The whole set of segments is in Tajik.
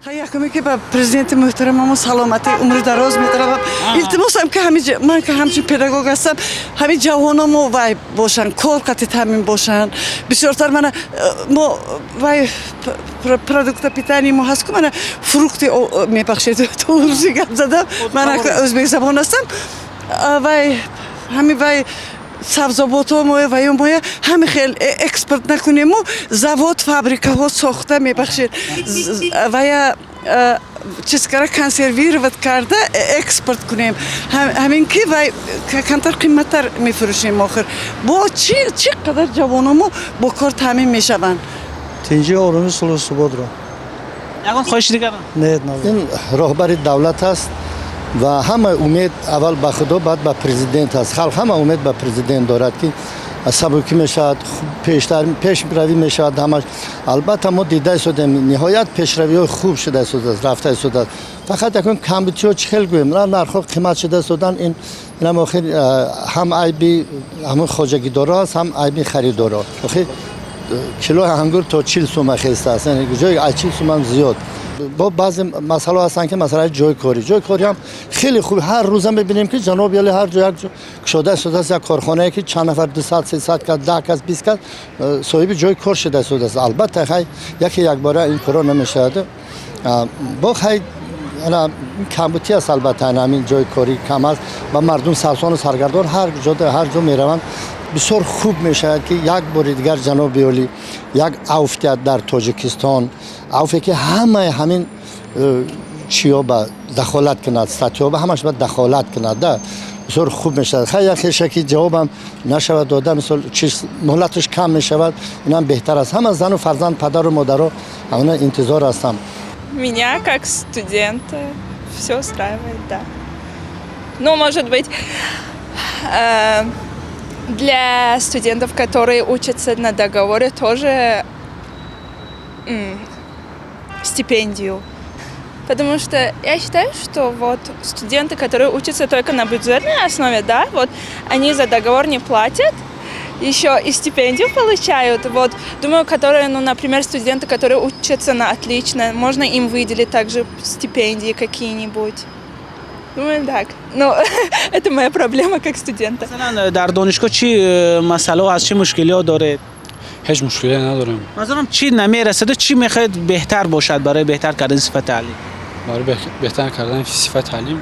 Якуме, ки ба президенти муҳтарамамо саломатӣ, умри дароз металабам. Илтимосам, ки ҳами ман, ки ҳамчун педагог ҳастам, ҳамин ҷавономо вай бошанд, кор қати таъмин бошанд бисёртар. Мана мо вай продукты питания мо ҳаст ку, мана фрукты. Мебахшед, турси гап задам, ман ӯзбекзабон ҳастам. Вай ҳами вай сабзавотҳо моя ваё моя ҳами хел экспорт накунему, завод, фабрикаҳо сохта, мебахшед, вая чиз кара, консервировать карда экспорт кунем. Ҳамин ки вай камтар қиматтар мефурӯшем. Охир бо чӣ чӣ қадар ҷавономо бо кор таъмин мешаванд. Тинҷӣ, оромӣ, сулҳу суботро. Ягон хоҳиши дигар? Не, надорам. Ин роҳбари давлат аст ва ҳама умед аввал ба Худо, баъд ба президент аст. Халқ ҳама умед ба президент дорад, ки сабукӣ мешавад, пештар пешравӣ мешавад ҳамаш. Албатта, мо дида истодем, ниҳоят пешравиҳои хуб шуда истодааст, рафта истодааст. Фақат якун камбудиҳо, чӣ хел гӯем, на нархҳо қимат шуда истодан. Ин инам охир ҳам айби ҳамон хоҷагидоро аст, ҳам айби харидоро. Охир килои ангур то 40 сума хестааст, яъне ҷои аз 40 сумам зиёд. Бо баъзе масъалаҳо ҳастанд, ки масъалаи ҷойи корӣ. Ҷойи корӣ ҳам хеле хуб. Ҳар рӯза мебинем, ки ҷаноби олӣ ҳар ҷо як ҷо кушода истодааст, як корхонае, ки чанд нафар, 200, 300 кас, 10 кас, 20 кас соҳиби ҷои кор шуда истодааст. Албатта, хай, яке якбора ин коро намешавад. Бо хай, ана камбудӣ аст. Албатта, ана ҳамин ҷои корӣ кам аст ва мардум сарсону саргардон ҳар ҷо ҳар ҷо мераванд. Бисёр хуб мешавад, ки як бори дигар ҷаноби олӣ як авф диҳад дар Тоҷикистон, авфе ки ҳамаи ҳамин чиё ба дахолат кунад, статьё ба ҳамаш ба дахолат кунад да, бисёр хуб мешавад. Хай, як хеша ки ҷавобам нашавад дода, мисол, чиз муҳлаташ кам мешавад, инам беҳтар аст. Ҳама зану фарзанд, падару модаро ҳамона интизор ҳастам. Меня как студента все устраивает, да. Ну, может быть, для студентов, которые учатся на договоре, тоже стипендию. Потому что я считаю, что вот студенты, которые учатся только на бюджетной основе, да, вот они за договор не платят, еще и стипендию получают. Вот, думаю, которые, ну, например, студенты, которые учатся на отлично, можно им выделить также стипендии какие-нибудь. Думаю, так. Ну, это моя проблема как студента. Масалан, дар донишгоҳ чӣ масъалаҳо ҳаст, чӣ мушкилиҳо доред? Ҳеҷ мушкиле надорем. Манзурам, чӣ намерасаду чӣ мехоҳед беҳтар бошад барои беҳтар кардани сифати таълим? Барои беҳтар кардани сифати таълим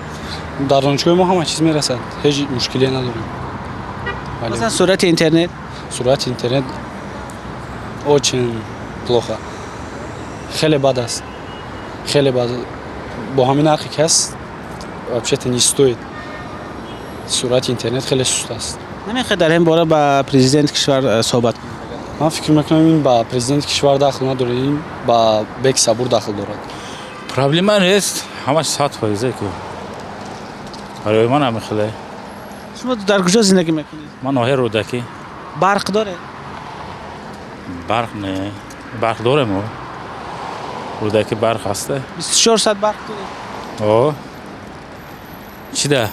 дар донишгоҳи мо ҳама чиз мерасад, ҳеҷ мушкиле надорем. Бале. Масалан, суръати интернет? Суръати интернет очень плохо, хеле бад аст, хеле бад. Бо ҳамин нархе ки ҳаст, вообще-то не стоит. Суръати интернет хеле суст аст. Намехоҳед дар ин бора ба президенти кишвар суҳбат кунед? Ман фикр мекунам, ин ба президенти кишвар дахл надорад, ин ба Бек Сабур дахл дорад. Проблема нест, ҳамаш 100 фоизе ки барои ман ҳами хеле. Шумо дар куҷо зиндагӣ мекунед? Ман ноҳияи Рӯдакӣ. Барқ доред? Барқ не, барқ дорем. О, Рӯдакӣ барқ ҳаста. 24 соат барқ доред? О, чӣ да?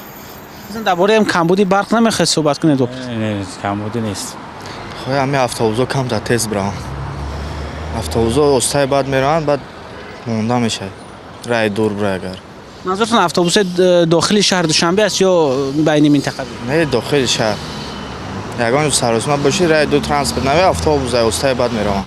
Масалан, дар бораи камбуди барқ намехоҳед суҳбат кунед бо Не, камбудӣ нест. Хоҳи ҳамин автобусҳо камтар тез бираванд. Автобусҳо остаи бад мераванд, баъд монда мешавад, раи дур бира агар. Манзуртон автобусҳои дохили шаҳри Душанбе аст ё байни минтақавӣ? Не, дохили шаҳр. Ягон саросима бошӣ, раи дур транспорт нави автобус остаи бад мераванд.